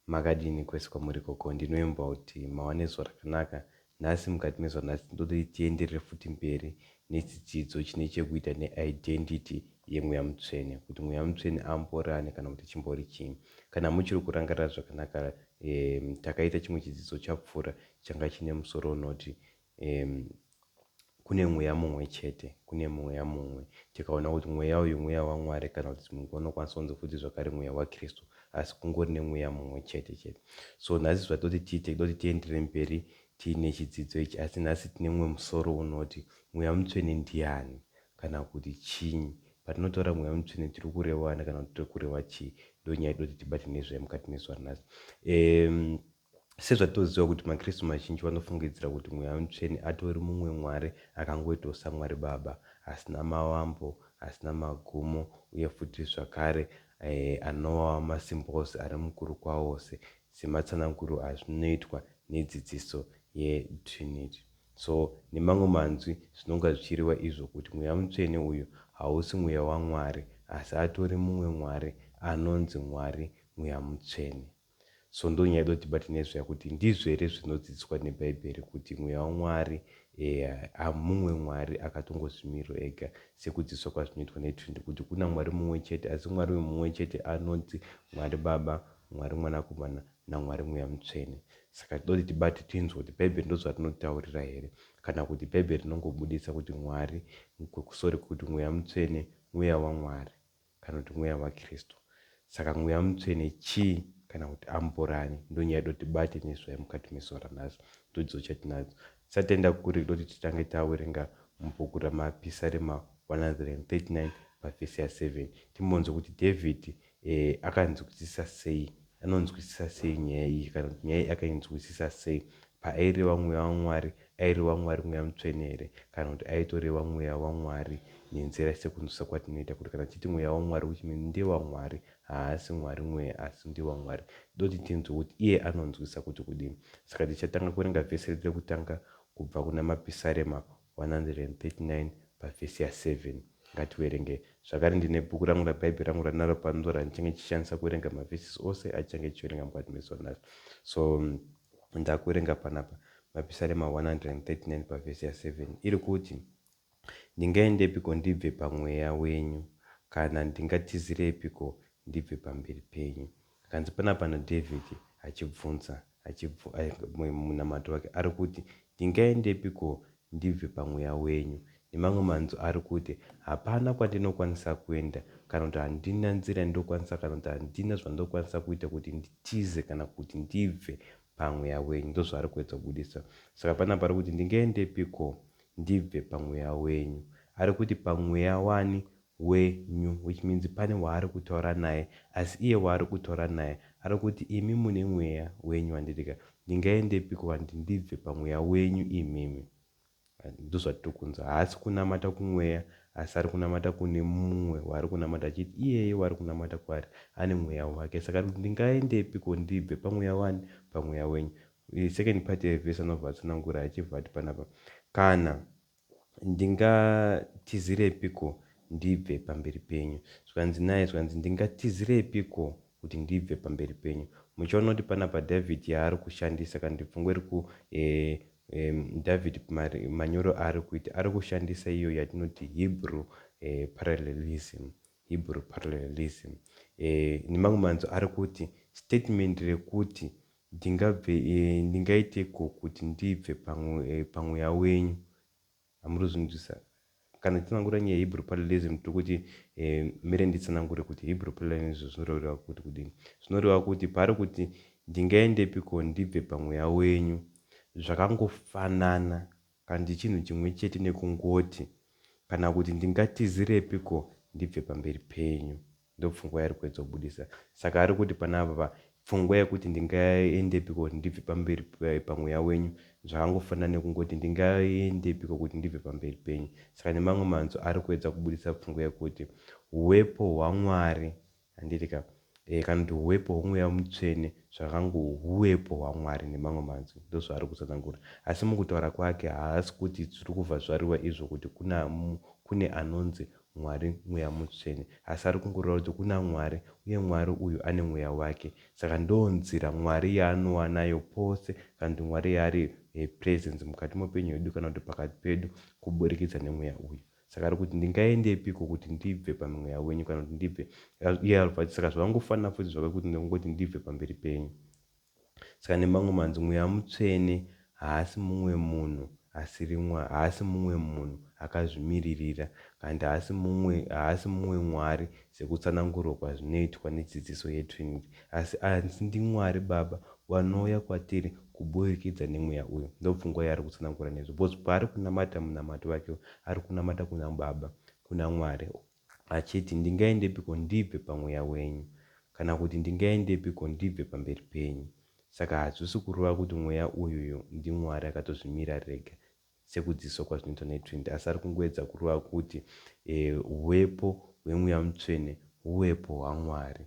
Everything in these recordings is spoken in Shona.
Makadini kwese kwamuri ikoko ndinovimba kuti mava nezuva rakanaka. Nhasi mukati mezuva ranhasi ndinoda kuti tienderere futi mberi nechidzidzo chine chekuita neidentity yemweya mutsvene kuti mweya mutsvene ambori ani kana kuti chimbori chii. Kana muchiri kurangarira zvakanaka takaita chimwe chidzidzo chapfuura changa chine musoro unoti kune mweya mumwe chete, kune mweya mumwe. Tikaona kuti mweya uyu mweya waMwari kana kuti dzimwe nguva unokwanisa kunzi futi zvakare mweya waKristu, asi kungori nemweya mumwe chete chete. So nhasi zvatoti tiite, toti tienderere mberi tiine chidzidzo ichi, asi nhasi tine mumwe musoro unoti mweya mutsvene ndiani kana kuti chinyi. Patinotaura mweya mutsvene tiri kurevani kana kuti tiri kureva chii? Ndonyaya yatoti tibate nezvayo mukati mezuva ranhasi. Sezvatinoziva kuti maKristu mazhinji vanofungidzira kuti Mweya Mutsvene atori mumwe Mwari akangoitawo saMwari Baba, asina mavambo, asina magumo, uye futi zvakare anova wamasimbaose ari mukuru kwaose, sematsananguriro azvinoitwa nedzidziso yeTrinity. So, nemamwe manzwi, zvinonga zvichireva izvo kuti Mweya Mutsvene uyu hausi Mweya waMwari, asi atori mumwe Mwari anonzi Mwari Mweya Mutsvene. So ndonyaya yedu tibate nezvaya kuti ndizvo here zvinodzidziswa neBhaibheri kuti mweya waMwari eh, mumwe Mwari akatongozvimiriro ega sekudzidziswa kwazvinoitwa neTrinity kuti kuna Mwari mumwe chete asi Mwari uyu mumwe chete anonzi Mwari Baba, Mwari Mwanakomana naMwari Mweya Mutsvene. Saka tinoda kuti tibate tinzwe kuti Bhaibheri ndozvarinotaurira here kana kuti Bhaibheri rinongobudisa kuti Mwari sorry kuti Mweya Mutsvene mweya waMwari. kana kuti mweya waKristu. Saka mweya mutsvene chii kana kuti amborani? Ndonyaya yedu tibate nezvayo mukati mezuva ranhasi. Ndodzidzo chatinadzo. Tisati taenda kure toti titange tawerenga mubhuku raMapisarema 139 pavhesi ya 7 timbonzwe kuti David eh, akanzwisisa sei anonzwisisa sei nyaya iyi kana kuti nyaya iyi akainzwisisa sei paaireva mweya waMwari Aireva Mwari Mweya Mutsvene here kana kuti aitoreva Mweya waMwari nenzira sekunzwisisa kwatinoita kuti kana tichiti Mweya waMwari which means ndewaMwari haasi Mwari Mweya asi ndewaMwari toti tinzwe kuti iye anonzwisisa kuti kudini. Saka tichatanga kuverenga vhesi redu rekutanga kubva kuna Mapisarema 139 pavhesi ya 7. Ngativerenge. Zvakare ndine bhuku rangu raBhaibheri rangu randinaro pano randichange ndichishandisa kuverenga mavhesisi ose atichange tichiverenga mukati mezuva ranhasi. So ndakuverenga panapa Mapisarema 139 pavhesi ya 7 iri kuti, Ndingaendepiko ndibve pamweya wenyu, kana ndingatizirepiko ndibve pamberi penyu? Akanzi panapa naDhavhidhi achibvunza munamato wake ari kuti, Ndingaendepiko ndibve pamweya wenyu? Nemamwe manzwi ari kuti, Hapana kwandinokwanisa kuenda, kana kuti handina nzira yandinokwanisa kana kuti handina zvandinokwanisa kuita kuti nditize kana kuti ndibve pamweya wenyu. Ndozvaari kuedza kubudisa. Saka panapa ari kuti ndingaendepiko ndibve pamweya wenyu? Ari kuti pamweya wani? Wenyu, which means pane waari kutaura naye, asi iye waari kutaura naye ari kuti imi mune mweya wenyu handiti ka? Ndingaendepiko kuti ndibve pamweya wenyu imimi? Ndozvatiri kunzwa. Haasi kunamata kumweya asi ari kunamata kune mumwe waari kunamata achiti iyeye waari kunamata kwaari ane mweya wake. Saka ari kuti ndingaendepiko ndibve pamweya wani? Pamweya wenyu. Second part yevhesi anobva atsanangura achibva ati panapa kana ndingatizirepiko ndibve pamberi penyu? Zvikanzi naye, zvikanzi ndingatizirepiko kuti ndibve pamberi penyu? Muchiona kuti panapa David yaari kushandisa kana kuti pfungwa iri ku eh, David manyoro aari kuita ari kushandisa iyo yatinoti Hebrew parallelism. Hebrew parallelism. Nemamwe manzwi ari kuti statement rekuti ndingabve ndingaiteko kuti ndibve pamweya wenyu Hamuri kuzvinzwisisa? Kana tichitsanangura nyaya yeHebrew parallelism tiri kuti eh, mire nditsanangure kuti Hebrew parallelism zvinoreva kuti kudini. Zvinoreva kuti paari kuti ndingaendepiko ndibve pamweya wenyu zvakangofanana kana chinhu chimwe chete nekungoti kana kuti ndingatizirepiko ndibve pamberi penyu. Ndopfungwa yaari kuedza kubudisa. Saka ari kuti panapa pa pfungwa yekuti ndingaendepiko kuti ndibve pamberi pamweya wenyu zvakangofanana nekungoti ndingaendepiko kuti ndibve pamberi penyu. Saka nemamwe manzwi ari kuedza kubudisa pfungwa yekuti huwepo hwaMwari handiti ka e, kana kuti huwepo hwomweya mutsvene zvakango huwepo hwaMwari nemamwe manzwi ndozvaari kutsanangura. Asi mukutaura kwake haasi kuti zviri kubva zvariwa izvo kuti kuna kune anonzi Mwari Mweya Mutsvene, asi ari kungoreva kuti kuna Mwari uye Mwari uyu ane Mweya wake. Saka ndonzira Mwari yaanova nayo pose kana kuti Mwari yaari presence mukati meupenyu hwedu kana kuti pakati pedu kuburikidza nemweya uyu. Saka ari kuti ndingaendepiko kuti ndibve pamweya wenyu kana kuti ndibve iye ari saka zvavangofanira futi zvakakuti ndingoti ndibve pamberi penyu. Saka nemamwe manzwi Mweya Mutsvene haasi mumwe munhu asiri haasi mumwe munhu akazvimiririra kandi haasi mumwe haasi mumwe Mwari sekutsanangurwa kwazvinoitwa nedzidziso yeTrinity asi asi ndiMwari Baba vanouya kwatiri kuburikidza nemweya uyu. Ndopfungwa yaari kutsanangura nezvo because paari kunamata munamato wake ari kunamata kuna Baba kuna Mwari achiti ndingaendepiko ndibve pamweya wenyu kana kuti ndingaendepiko ndibve pamberi penyu. Saka hazvisi kureva kuti mweya uyuyu ndiMwari akatozvimira rega sekudzidziswa kwazvinoitwa neTrinity asi ari kungoedza kureva kuti huvepo hwemweya mutsvene huvepo hwaMwari.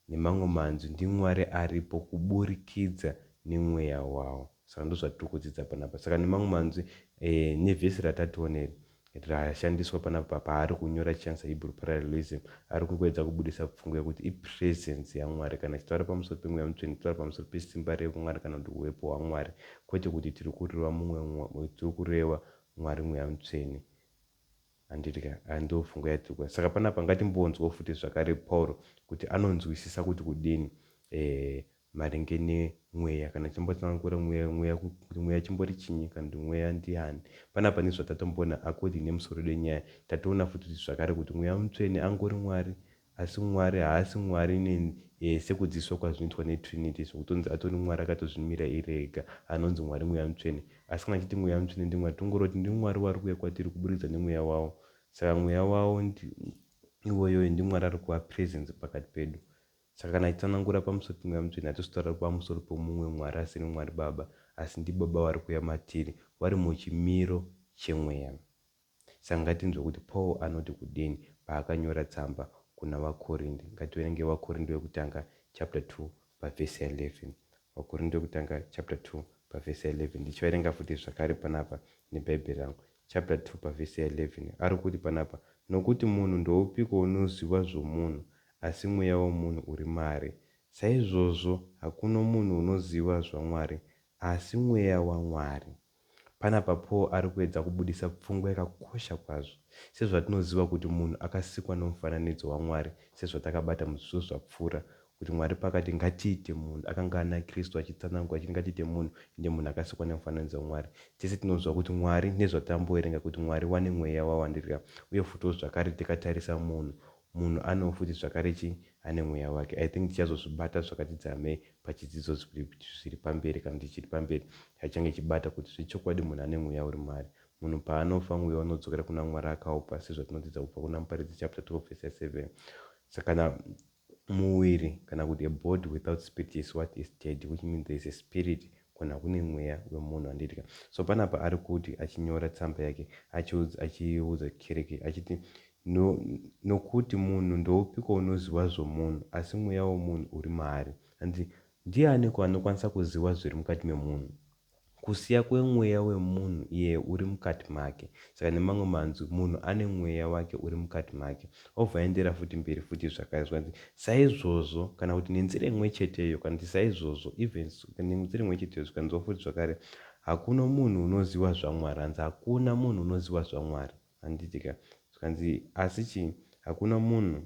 Nemamwe manzwi, ndiMwari aripo kuburikidza nemweya wawo. Saka ndozvatiri kudzidza panapa. Saka nemamwe manzwi, nevhesi ratationa iri rashandiswa panapa paari kunyora achishandisa Hebrew parallelism, ari kungoedza kubudisa pfungwa yekuti ipresence yaMwari. Kana tichitaura pamusoro pemweya mutsvene, titaura pamusoro pesimba reMwari kana kuti huvepo hwaMwari, kwete kuti tiri kureva mumwe, tiri kureva Mwari mweya mutsvene. Handiti ka? Ah, ndo pfungwa yatiri kuda. Saka panapa ngatimbonzwawo futi zvakare Pauro kuti anonzwisisa kuti kudini maringe nemweya. Kana tichimbotsanangura mweya, mweya, kuti mweya chimbori chinyi kana kuti mweya ndiani. Panapa nezvatatomboona according nemusoro wedu wenyaya, tatoona futi kuti zvakare kuti mweya mutsvene angori Mwari Asi Mwari haasi Mwari ne, sekudzidziswa kwazvinoitwa neTrinity, zvekutonzi atori Mwari akatozvimira iri ega, anonzi Mwari Mweya Mutsvene. Asi kana tichiti Mweya Mutsvene ndiMwari, tongoreva kuti ndiMwari wari kuuya kwatiri kuburikidza neMweya wavo. Saka Mweya wavo ndi, iwoyoyo ndiMwari ari kuva presence pakati pedu. Saka kana tichitsanangura pamusoro peMweya Mutsvene, hatisi kutaura pamusoro pemumwe Mwari asiri Mwari Baba, asi ndiBaba vari kuuya matiri, vari muchimiro cheMweya. Saka ngatinzwe kuti Paul anoti kudini paakanyora tsamba kuna vaKorinde. Ngativerenge vaKorinde wekutanga chapter 2 pavhesi ya 11. VaKorinde wekutanga chapter 2 pavhesi ya 11. Ndichiverenga futi zvakare panapa neBhaibheri rangu. Chapter 2 pavhesi ya 11. Ari kuti panapa, nokuti munhu ndoupiko unoziva zvomunhu, asi mweya womunhu uri maari? Saizvozvo hakuno munhu unoziva zvaMwari, asi mweya waMwari. Panapa Paul ari kuedza kubudisa pfungwa yakakosha kwazvo. Sezvatinoziva kuti munhu akasikwa nomufananidzo waMwari sezvatakabata muzvidzidzo zvapfuura kuti Mwari paakati ngatiite munhu akanga ana Kristu achitsanangura achiti ngatiite munhu ende munhu akasikwa nemufananidzo waMwari. Tese tinoziva kuti Mwari nezvatamboverenga kuti Mwari wane mweya wawandirira uye futiwo zvakare tikatarisa munhu munhu anewo futi zvakare chii ane mweya wake. I think tichazozvibata zvakati dzamei pachidzidzo zviri pamberi kana kuti chiri pamberi chachange chibata kuti zvechokwadi munhu ane mweya uri maari. Munhu paanofa mweya unodzokera kuna Mwari akaupa sezvatinodzidza kubva kuna Muparidzi chapter 12 verse 7. Saka kana muviri kana kuti a body without spirit is what is dead which means there is a spirit kuna kune mweya wemunhu handiti ka. So panapa ari kuti achinyora tsamba yake achiudza kereke achiti No, nokuti munhu ndoupiko unoziva zvomunhu, asi mweya womunhu uri maari? Hanzi, ndianiko anokwanisa kuziva zviri mukati memunhu? Kusiya kwemweya wemunhu iyeye uri mukati make. Saka nemamwe manzwi, munhu ane mweya wake uri mukati make. Obva aendera futi mberi futi zvakare zvikanzi, saizvozvo, kana kuti nenzira imwe cheteyo, kana kuti saizvozvo, even nenzira imwe cheteyo, zvikanziwa futi zvakare, hakuna munhu unoziva zvaMwari. Hanzi, hakuna munhu unoziva zvaMwari. Handiti ka? Zvikanzi, asi chii? Hakuna munhu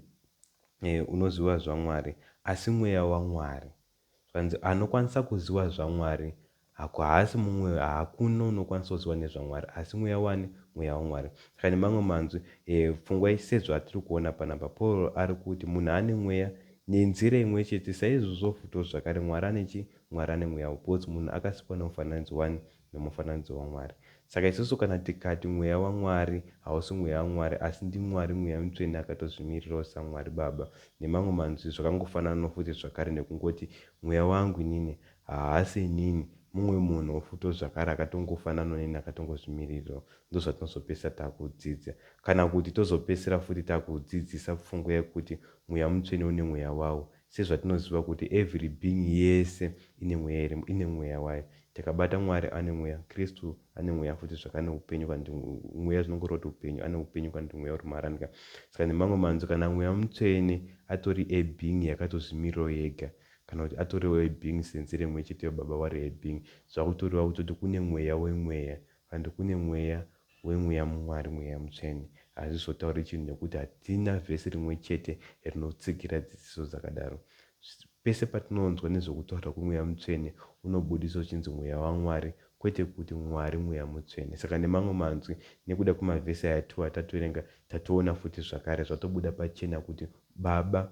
unoziva zvaMwari, asi Mweya waMwari. Zvikanzi, anokwanisa kuziva zvaMwari, hako haasi mumwe, hakuna unokwanisa kuziva nezvaMwari, asi Mweya wani? Mweya waMwari. Saka nemamwe manzwi, pfungwa sezvatiri kuona panapa, Paul ari kuti munhu ane mweya nenzira imwe chete, saizvozvo futi zvakare Mwari ane chii? Mwari ane mweya, because munhu akasikwa nemufananidzo wani? Nomufananidzo waMwari. Saka isusu kana tikati Mweya waMwari hausi Mweya waMwari asi ndiMwari Mweya Mutsvene akatozvimirirawo saMwari Baba. Nemamwe manzwi zvakangofanana nofuti zvakare nekungoti mweya wangu inini haasi inini mumwe munhu futo zvakare akatongofanana neni akatongozvimirirawo. Ndozvatinozopedzisira takudzidza. Kana kuti tozopedzisira futi takudzidzisa pfungwa yekuti Mweya Mutsvene une mweya wawo. Sezvatinoziva kuti every being yese ine mweya ine mweya wayo. Tikabata Mwari ane mweya, Kristu ane mweya futi zvakare ane upenyu kana kuti mweya zvinongoreva kuti upenyu, ane upenyu kana kuti mweya uri maari andika. Saka nemamwe manzwi kana mweya mutsvene atori a being yakatozvimirirawo yega kana kuti atoriwo a being senzira imwe cheteyo baba vari a being zvakutoreva kutoti kune mweya wemweya kana kuti kune mweya wemweya mumwari mweya mutsvene hazvizotauri chinhu nekuti hatina vhesi rimwe chete rinotsigira dzidziso dzakadaro Pese patinonzwa nezvekutaura kweMweya Mutsvene, unobudiswa uchinzi Mweya waMwari, kwete kuti Mwari Mweya Mutsvene. Saka nemamwe manzwi, nekuda kwemavhesi aya two atatoverenga, tatoona futi zvakare zvatobuda pachena kuti Baba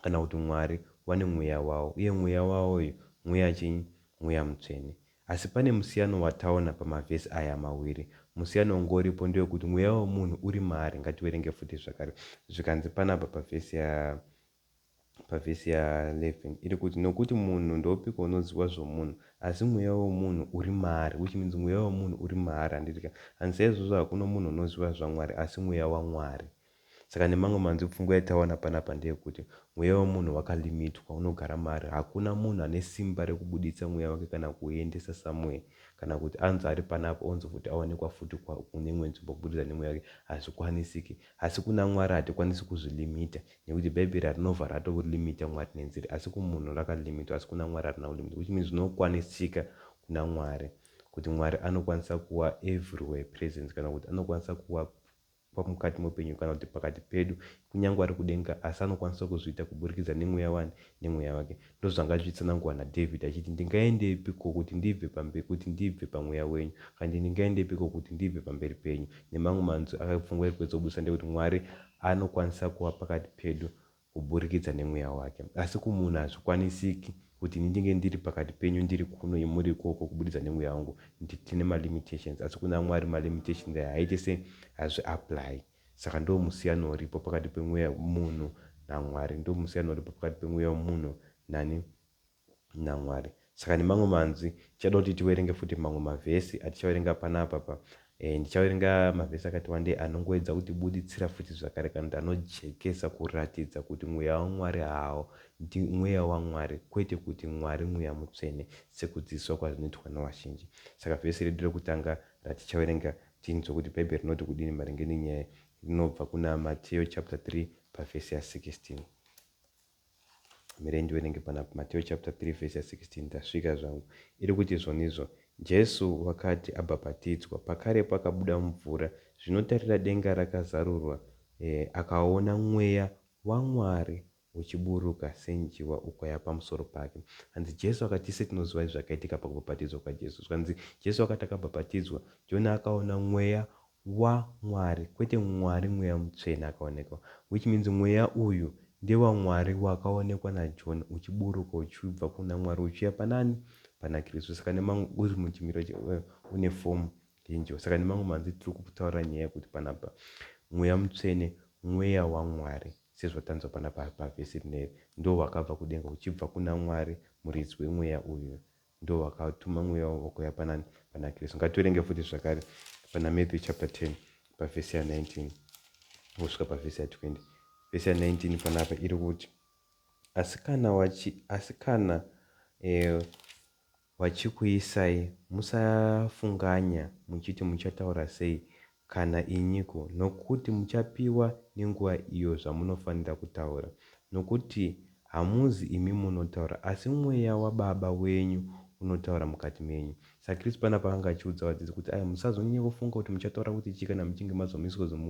kana kuti Mwari vane Mweya wavo, uye Mweya wavo uyu Mweya chinyi? Mweya Mutsvene. Asi pane musiyano wataona pamavhesi aya mawiri. Musiyano ungoripo ndewekuti mweya wemunhu uri maari. Ngativerenge futi zvakare. Zvikanzi panapa pavhesi ya pavhesi ya 11 iri kuti nokuti munhu ndoupiko unoziva zvomunhu asi mweya womunhu uri maari which means mweya womunhu uri maari handitika hanzi saizvozvo hakuna munhu unoziva zvamwari asi mweya wamwari saka nemamwe manzwi pfungwa yatawana panapa ndeyekuti mweya wemunhu wakalimitwa unogara maari hakuna munhu ane simba rekubuditsa mweya wake kana kuuendesa somewhere kana kuti anzi ari panapa onzi futi awanikwa futi kune imwe nzvimbo kubudikidza nemweya wake hazvikwanisiki asi kuna mwari hatikwanisi kuzvilimita Nekuti bhaibheri harinobva ratolimita Mwari nenzira asi kumunhu rakalimitwa asi kuna Mwari harina kulimitwa which means zvinokwanisika kuna Mwari kuti Mwari anokwanisa kuwa everywhere presence kana kuti anokwanisa kuwa mukati meupenyu kana kuti pakati pedu kunyange ari kudenga asi anokwanisa kuzviita kuburikidza nemweya wani nemweya wake ndozvanga zvichitsanangurwa naDavid achiti ndingaendepiko kuti ndibve pamberi kuti ndibve pamweya wenyu kana kuti ndingaendepiko kuti ndibve pamberi penyu nemamwe manzwi akapfungwa iri kuedza kubudisa ndeyekuti Mwari Anokwanisa kuva pakati pedu kuburikidza neMweya wake. Asi kumunhu hazvikwanisiki kuti ini ndinge ndiri pakati penyu ndiri kuno imi muri ikoko kuburikidza neMweya wangu. Tine malimitations. Asi kuna Mwari malimitations aya haaite sei? Hazvi apply. Saka ndo musiyano uripo pakati pemweya munhu naMwari. Ndo musiyano uripo pakati pemweya wemunhu nani? naMwari. Saka nemamwe manzwi, tichada kuti tiverenge futi mamwe mavhesi atichaverenga panapa pa e, ndichaverenga mavhesi akati wandei anongoedza kutibuditsira futi zvakare kana kuti anojekesa kuratidza kuti mweya waMwari hawo ndi mweya waMwari kwete kuti Mwari mweya mutsvene sekudzidziswa kwazvinoitwa nevazhinji. Saka vhesi redu rekutanga ratichaverenga tinzwe kuti Bhaibheri rinoti kudini maringe nenyaya rinobva kuna Mateo chapter 3 pavhesi ya 16. Mirai ndiverenge panapa Mateo chapter 3 verse ya 16 ndasvika zvangu. Iri kuti zvonizvo Jesu wakati abhabhatidzwa pakarepo akabuda mumvura zvino tarira denga rakazarurwa eh, akaona mweya waMwari uchiburuka senjiva ukauya pamusoro pake. Hanzi Jesu akati tese tinoziva zvakaitika pakubhabhatidzwa kwaJesu. Zvikanzi Jesu akati akabhabhatidzwa John akaona mweya waMwari kwete Mwari Mweya Mutsvene akaonekwa which means mweya uyu ndewaMwari wakaonekwa naJohn uchiburuka uchibva kuna Mwari uchiuya panani pana Kristu saka nemamwe uri muchimiro eh, une form yenjiwa saka nemamwe manzwi tiri kutaura nyaya yekuti panapa Mweya Mutsvene mweya waMwari sezvatanzwa panapa pavhesi rineri ndo wakabva kudenga uchibva kuna Mwari muridzi wemweya uyu Ndowakatuma mweya wakuya panani pana Kristu. Ngativerenge futi zvakare pana Matthew chapter 10 pavhesi ya 19 kusvika pavhesi ya 20. Vhesi ya 19 panapa iri kuti asi kana wachi asi kana eh, wachikuisai musafunganya muchiti muchataura sei Kana inyiko, nokuti muchapiwa nenguva iyo zvamunofanira kutaura. Nokuti hamuzi imi munotaura, asi Mweya waBaba wenyu unotaura mukati menyu. Saka Kristu panapa akanga achiudza vadzidzi kuti, Aya, musazonyanya kufunga kuti muchataura kuti chii kana muchinge mazomiswa kuti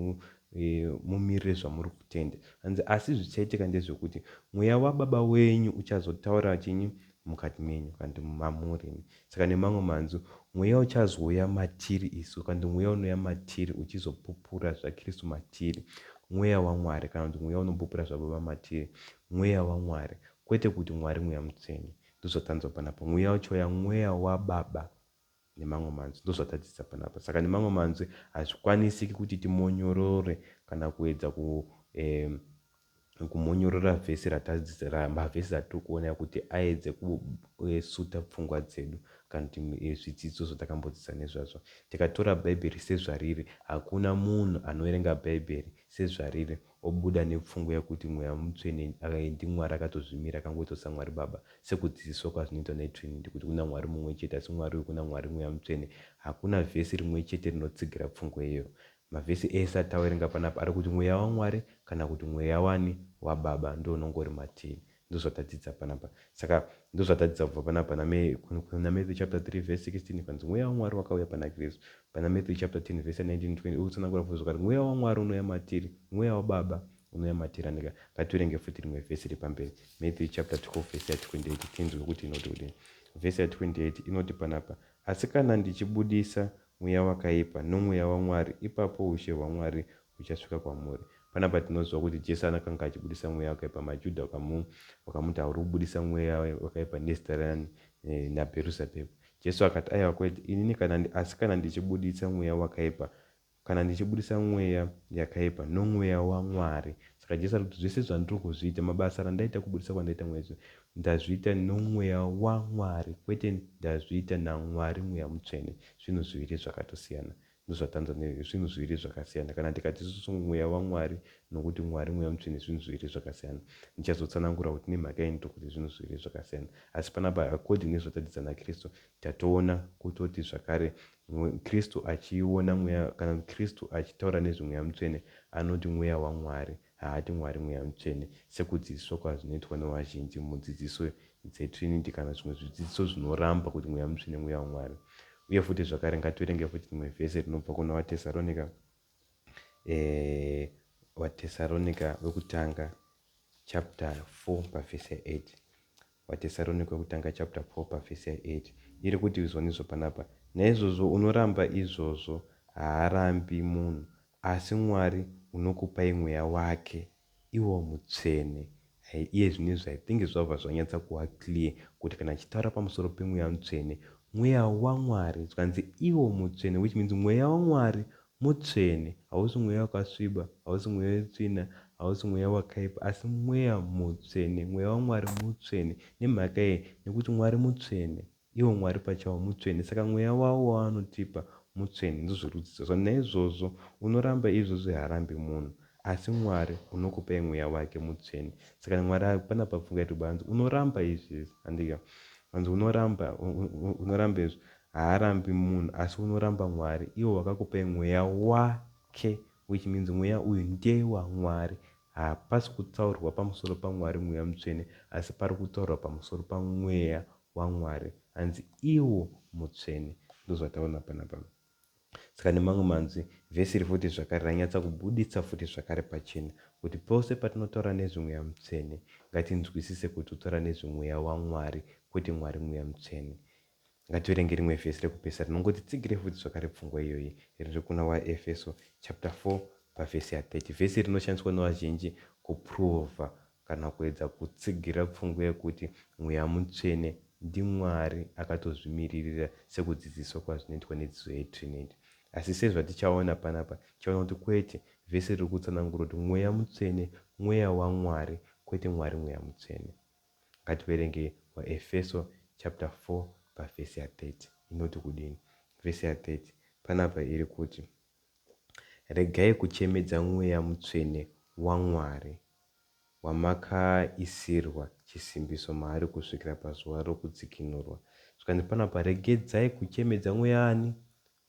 mumirire zvamuri kutenda. Hanzi, asi zvichaitika ndezvekuti Mweya waBaba wenyu uchazotaura chinyi mukati menyu, kana kuti mamuri. Saka nemamwe manzwi, Mweya uchazouya matiri isu, kana kuti Mweya unouya matiri uchizopupura zvaKristu matiri. Mweya waMwari, kana kuti Mweya unopupura zvaBaba matiri. Mweya waMwari, kwete kuti Mwari Mweya Mutsvene. Ndozvatanzwa panapa. Mweya uchauya, Mweya waBaba, nemamwe manzwi. Ndozvatadzidza panapa. Saka nemamwe manzwi, hazvikwanisiki kuti timonyorore kana kuedza ku eh, Kumonyorora vhesi ratadzidza, mavhesi atiri kuona kuti aedze kusuta pfungwa dzedu kana kuti zvidzidzo zvatakambodzidza nezvazvo. Tikatora Bhaibheri sezvariri, hakuna munhu anoverenga Bhaibheri sezvariri obuda nepfungwa yekuti Mweya Mutsvene ndiMwari akatozvimira akangoita saMwari Baba, sekudzidziswa kwazvinoitwa neTrinity kuti kuna Mwari mumwe chete, asi Mwari uyu kuna Mwari Mweya Mutsvene. Hakuna vhesi rimwe chete rinotsigira pfungwa iyoyo. Mavhesi ese atawerenga panapa ari kuti mweya waMwari kana kuti mweya wani waBaba ndo unonge uri matiri. Ndozvatadzidza panapa. Saka ndozvatadzidza kubva panapa kuna Matthew chapter 3 verse 16 kanzi mweya waMwari wakauya pana Kristu. Pana Matthew chapter 10 verse 19 20 ukutsanangura futi zvakare mweya waMwari unouya matiri, mweya waBaba unouya matiri. Andika ngativerenge futi rimwe vhesi riri pamberi. Matthew chapter 12 verse ya 28 tinzwe kuti inoti kudini. Vhesi ya 28 inoti panapa, asi kana ndichibudisa mweya wakaipa noMweya waMwari, ipapo ushe hwaMwari huchasvika kwamuri. Panapa tinoziva kuti Jesu anakanga achibudisa mweya wakaipa. MaJudha wakamuti hauri kubudisa mweya wakaipa nezita rani naBheruzabhebhu. Jesu akati, aiwa kwete, inini kana asi kana ndichibudisa mweya wakaipa, kana ndichibudisa mweya yakaipa nomweya waMwari. Saka Jesu ari kuti zvese zvandiri kuzviita, mabasa randaita kubudisa kwandaita mweya izvi, ndazviita nomweya waMwari, kwete ndazviita naMwari Mweya Mutsvene. Zvinhu zviviri zvakatosiyana. Ndozvatanzwa nezvinhu zviviri zvakasiyana. Kana tikati isusu mweya waMwari nokuti Mwari Mweya Mutsvene zvinhu zviviri zvakasiyana. Ndichazotsanangura kuti nemhaka yei ndiri kuti zvinhu zviviri zvakasiyana. Asi panapa according nezvatadzidza naKristu, tatoona kutoti zvakare Kristu achiona mweya kana Kristu achitaura nezvemweya mutsvene anoti mweya waMwari, haati Mwari Mweya Mutsvene sekudzidziswa kwazvinoitwa nevazhinji mudzidziso dzeTrinity kana zvimwe zvidzidziso zvinoramba kuti Mweya Mutsvene mweya waMwari. Uye futi zvakare ngativerenge futi rimwe vhesi rinobva kuna vaTesaronika, vaTesaronika vekutanga chapter 4 pavhesi ya8. VaTesaronika wekutanga chapter 4 pavhesi ya8 iri kuti izvonizvo panapa, naizvozvo unoramba izvozvo haarambi munhu, asi Mwari unokupai mweya wake iwo mutsvene. Iye zvino izvi I think zvabva zvanyatsa kuva clear kuti kana achitaura pamusoro pemweya mutsvene, mweya waMwari, zvikanzi iwo mutsvene, which means mweya waMwari mutsvene, hausi mweya wakasviba, hausi mweya wetsvina, hausi mweya wakaipa, asi mweya mutsvene, mweya waMwari mutsvene. Nemhaka yei? Nekuti Mwari mutsvene, iwo Mwari pachawo mutsvene, saka mweya wavo wavanotipa mutsvene. Ndizvo zviri kudzidziswa. Naizvozvo unoramba izvozvo haarambi munhu, asi Mwari unokupai mweya wake mutsvene. Saka Mwari panapa pfungwa yedu banzi unoramba izvi, handika hanzi unoramba unoramba izvi haarambi munhu, asi unoramba Mwari iwo wakakupai mweya wake, which means mweya uyu ndewaMwari. Hapasi kutaurwa pamusoro paMwari Mweya Mutsvene, asi pari kutaurwa pamusoro pamweya waMwari, hanzi iwo mutsvene. Ndozvataona panapa. Saka nemamwe manzwi, vhesi iri futi zvakare ranyatsa kubuditsa futi zvakare pachena kuti pose patinotaura nezvemweya mutsvene, ngatinzwisise kuti kutaura nezvemweya waMwari, kwete Mwari Mweya Mutsvene. Ngativerenge rimwe vhesi rekupesa rinongoti tsigire futi zvakare pfungwa iyoyi, riri kuna waEfeso chapter 4 pavhesi ya 30. Vhesi rinoshandiswa nevazhinji kuprova kana kuedza kutsigira pfungwa yekuti mweya mutsvene ndiMwari akatozvimiririra sekudzidziswa kwazvinoitwa nedzidzo yeTrinity. Asi sezvatichaona panapa, tichaona kuti kwete, vhesi riri kutsanangura kuti mweya mutsvene mweya waMwari, kwete Mwari Mweya Mutsvene. Ngativerenge waEfeso chapter 4 pavhesi ya 30 inoti kudini. Vhesi ya 30 panapa iri kuti, regai kuchemedza mweya mutsvene waMwari wamakaisirwa chisimbiso maari kusvikira pazuva rokudzikinurwa. Zvikanzi panapa regedzai kuchemedza mweya ani?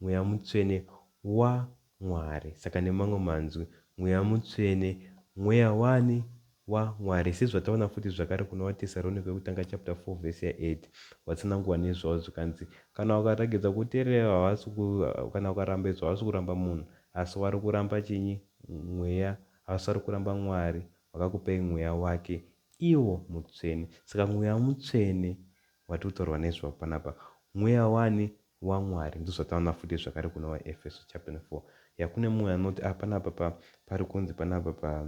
Mweya mutsvene waMwari. Saka nemamwe manzwi, mweya mutsvene mweya wani? WaMwari. Sezvataona futi zvakare kuna vaTesaronika wekutanga chapter 4 verse ya 8 watsanangurwa nezvavo zvikanzi kana ukaregedza kuteerera havasi kana ukaramba izvo havasi kuramba munhu, asi vari kuramba chinyi? Mweya. Havasi vari kuramba Mwari wakakupai mweya wake iwo mutsvene. Saka mweya mutsvene watiri kutaurwa nezvawo panapa mweya wani? WaMwari. Ndozvataona futi zvakare kuna waEfeso chapter 4. Yakune mumwe anoti panapa pari kunzi panapa pa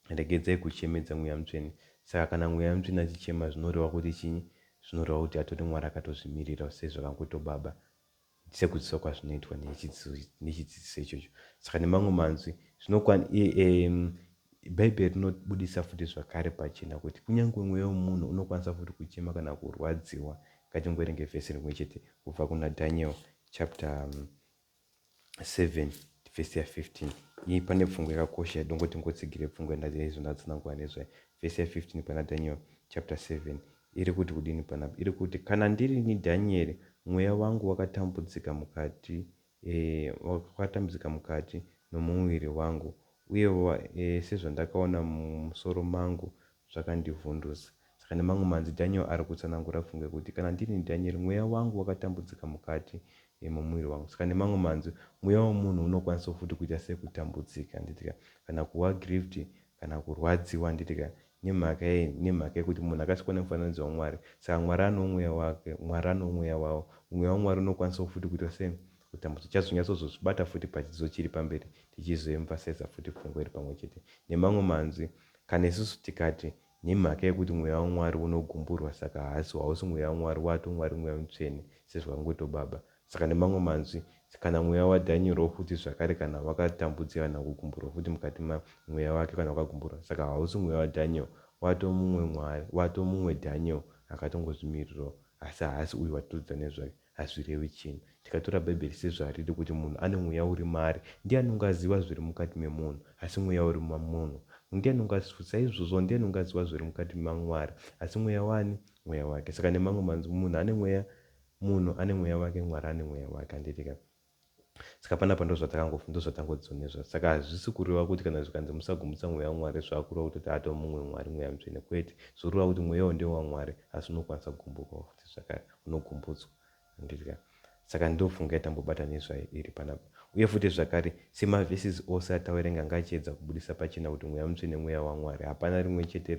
regedzai kuchemedza mweya mutsvene. Saka kana mweya mutsvene achichema zvinoreva kuti chinyi? Zvinoreva kuti atori Mwari akatozvimirira sezvakangoita Baba, sekudzidziswa kwazvinoitwa nechidzidziso ichocho. Saka nemamwe manzwi Bhaibheri rinobudisa futi zvakare pachena kuti kunyange mweya wemunhu unokwanisa futi kuchema kana kurwadziwa. Ngatingoverenge vhesi rimwe chete kubva kuna Daniel chapter 7 vhesi ya 15. Iyi pane pfungwa yakakosha yadongoti ngotsigire pfungwa yandaizvo ndatsanangura nezvayo. Vhesi ya 15 pana Daniel chapter 7 iri kuti kudini panapa? Iri kuti, Kana ndirini Dhanieri, mweya wangu wakatambudzika mukati e, wakatambudzika mukati nomumuviri wangu, uye e, sezvandakaona mumusoro mangu zvakandivhundusa. Saka nemamwe manzwi Daniel ari kutsanangura pfungwa yekuti kana ndirini Daniel, mweya wangu wakatambudzika mukati e, mumuviri wangu. Saka nemamwe manzwi mweya wemunhu unokwanisa futi kuita sekutambudzika, handitika, kana kuva grieved kana kurwadziwa, handitika, nemhaka yei? Nemhaka yekuti munhu akasikwa nemufananidzo waMwari. Saka Mwari ano mweya wake, Mwari ano mweya wavo. Mweya waMwari unokwanisawo futi kuita sei? Kutambudzwa. Tichazonyatsozozvibata futi pachidzidzo chiri pamberi tichizoemphasizer futi pfungwa iri pamwe chete. Nemamwe manzwi, kana isusu tikati nemhaka yekuti mweya waMwari unogumburwa saka haasi hausi mweya waMwari wato Mwari mweya mutsvene sezvakangoitawo Baba. Saka nemamwe manzwi, kana mweya waDhanieriwo futi zvakare kana wakatambudzika kana kugumburwa futi mukati mamweya wake kana wakagumburwa, saka hausi mweya waDhaniel, wato mumwe Mwari, wato mumwe Dhaniel akatongozvimirirawo, asi haasi uyu watinodzidza nezvake. Hazvirevi chinhu. Tikatora Bhaibheri sezvariri kuti munhu ane mweya uri maari, ndiani ungaziva zviri mukati memunhu asi mweya uri mamunhu? Ndiani ungaziva saizvozvo, ndiani ungaziva zviri mukati maMwari asi mweya wani? Mweya wake. Saka nemamwe manzwi munhu ane mweya Munhu ane mweya wake, Mwari ane mweya wake, handiti ka? Saka panapa ndozvatangodzidzwa nezvazvo. Saka hazvisi kureva kuti kana zvikanzi musagumbusa mweya waMwari zvakureva kutoti atova mumwe Mwari, mweya mutsvene. Kwete. Zvoreva kuti mweya uyu ndewaMwari asi unokwanisa kugumbukawo futi zvakare. Unogumbutswa. Handiti ka? Saka ndofunga yatambobata nezvayo iri panapa. Uye futi zvakare, semaverses ose atawerenga ngachiedza kubudisa pachena kuti mweya mutsvene mweya waMwari. Hapana rimwe chete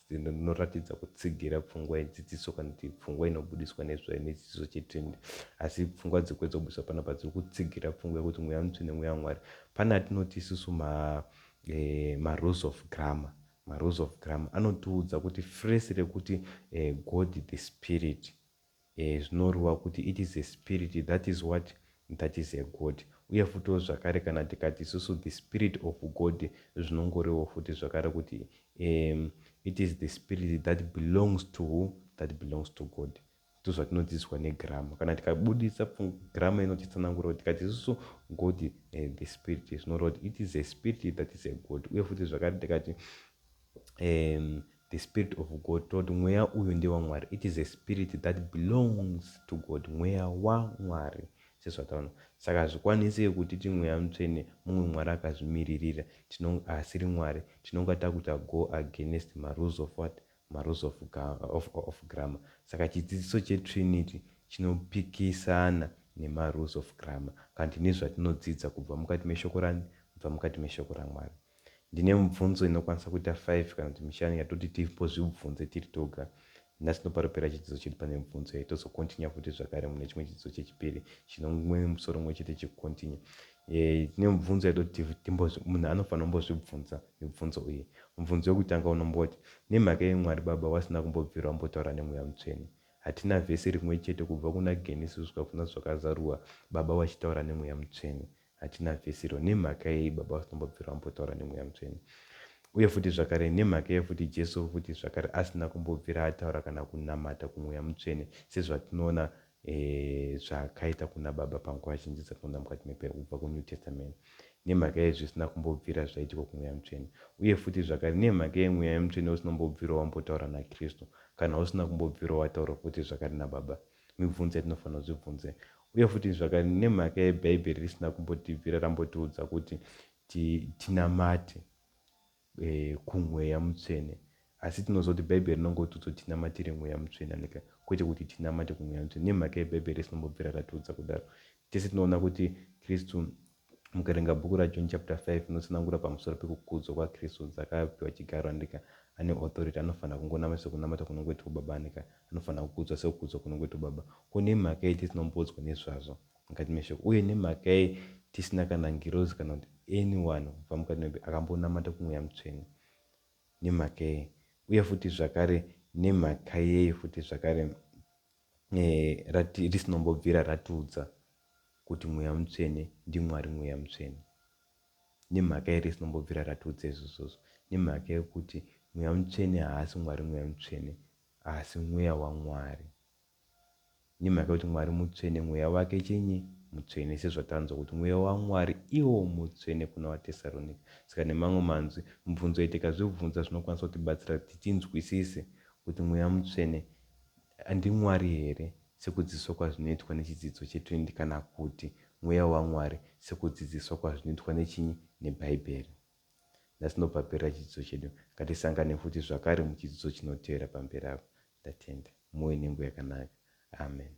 rinoratidza kutsigira pfungwa yedzidziso kana kuti pfungwa inobudiswa nezvayo nechidzidzo cheTrinity. Asi pfungwa dziri kuedza kubudiswa panapa dziri kutsigira pfungwa yekuti mweya mutsvene mweya waMwari. Pane atinoti isusu ma, eh, ma rules of grammar. Ma rules of grammar anotiudza kuti phrase rekuti eh, God the Spirit Zvinoreva kuti it is a spirit that is what that is a God. Uye futiwo zvakare kana tikati isusu the spirit of God zvinongorewo futi zvakare kuti um, it is the spirit that belongs to who? That belongs to God. Ndozvatinodzidziswa negrammar. Kana tikabudisa grammar inotitsanangura kuti tikati isusu God the spirit zvinoreva kuti it is a spirit that is a God. Uye futi zvakare tikati the spirit of God toti mweya uyu ndewamwari it is a spirit that belongs to God mweya wamwari sezvataona saka hazvikwanisike kuti ti mweya mutsvene mumwe mwari akazvimiririra asiri mwari tinonga takuita go against marules of what marules of, of, of grammar saka chidzidziso chetrinity chinopikisana nemarules of grammar kana tine zvatinodzidza kubva mukati meshoko rani kubva mukati meshoko ramwari Ndine mibvunzo inokwanisa kuita 5 kana kuti mishanu yatoti timbozvibvunze tiri toga. Nhasi ndoparopera chidzidzo chedu pane mibvunzo iyi tozokontinya futi zvakare mune chimwe chidzidzo chechipiri chinomwe musoro mumwe chete chekukontinya. Eh, tine mibvunzo yatoti munhu anofanira kumbozvibvunza mibvunzo iyi. Mubvunzo wekutanga unomboti, nemhaka yei Mwari Baba wasina kumbobvira wambotaura neMweya Mutsvene? Hatina vhesi rimwe chete kubva kuna Genesi kusvika kuna Zvakazarurwa Baba vachitaura neMweya Mutsvene. Hatina vhesi iro. Nemhaka yei Baba vasina kumbobvira vambotaura neMweya Mutsvene? Uye futi zvakare, nemhaka yei futi Jesu futi zvakare asina kumbobvira ataura kana kunamata kuMweya Mutsvene sezvatinoona e, zvaakaita kuna Baba panguva zhinji dzatinoona mukati meBhaibheri kubva kuNew Testament? Nemhaka yei zvisina kumbobvira zvaitikwa kuMweya Mutsvene? Uye futi zvakare, nemhaka yei Mweya Mutsvene usina kumbobvira wambotaura naKristu kana usina kumbobvira wataura futi zvakare naBaba? Mibvunzo yatinofanira kuzvibvunza. Uye futi zvakare nemhaka yeBhaibheri risina kumbotibvira rambotiudza kuti tinamate e, kumweya mutsvene. Asi tinoziva kuti Bhaibheri rinongotiudza kuti tinamatire mweya mutsvene anika kwete kuti tinamate kumweya mutsvene. Nemhaka yeBhaibheri risina kumbobvira ratiudza kudaro. Tese tinoona kuti Kristu Mukaverenga bhuku raJohn chapter 5 inotsanangura pamusoro pekukudzwa kwaKristu dzakapiwa chigaro andika ane authority anofanira kungonama sekunamata kunongoitwa baba andika anofanira kukudzwa sekukudzwa kunongoitwa baba. Ko nemhaka yei tisinomboudzwa nezvazvo mukati meshoko uye nemhaka yei tisina kana ngirozi kana kuti anyone kubva mukati mebe akambonamata kumweya mutsvene nemhaka yei uye futi zvakare nemhaka yei futi zvakare eh, risinombobvira ratiudza kuti Mweya Mutsvene ndiMwari Mweya Mutsvene. Nemhaka yei risinombobvira ratiudza izvozvozvo? Nemhaka yekuti Mweya Mutsvene haasi Mwari Mweya Mutsvene, asi Mweya waMwari. Nemhaka yekuti Mwari mutsvene, Mweya wake chinyi? Mutsvene, sezvatanzwa kuti Mweya waMwari iwo mutsvene kuna vaTesaronika. Saka nemamwe manzwi, mibvunzo iyi tikazvibvunza zvinokwanisa kutibatsira kuti tinzwisise kuti Mweya Mutsvene ndiMwari here sekudzidziswa kwazvinoitwa nechidzidzo cheTrinity kana kuti Mweya waMwari sekudzidziswa kwazvinoitwa nechinyi? NeBhaibheri. Nhasi ndopapera chidzidzo chedu. Ngatisangane futi zvakare muchidzidzo chinotevera pamberi apo. Ndatenda. Muve nenguva yakanaka. Amen.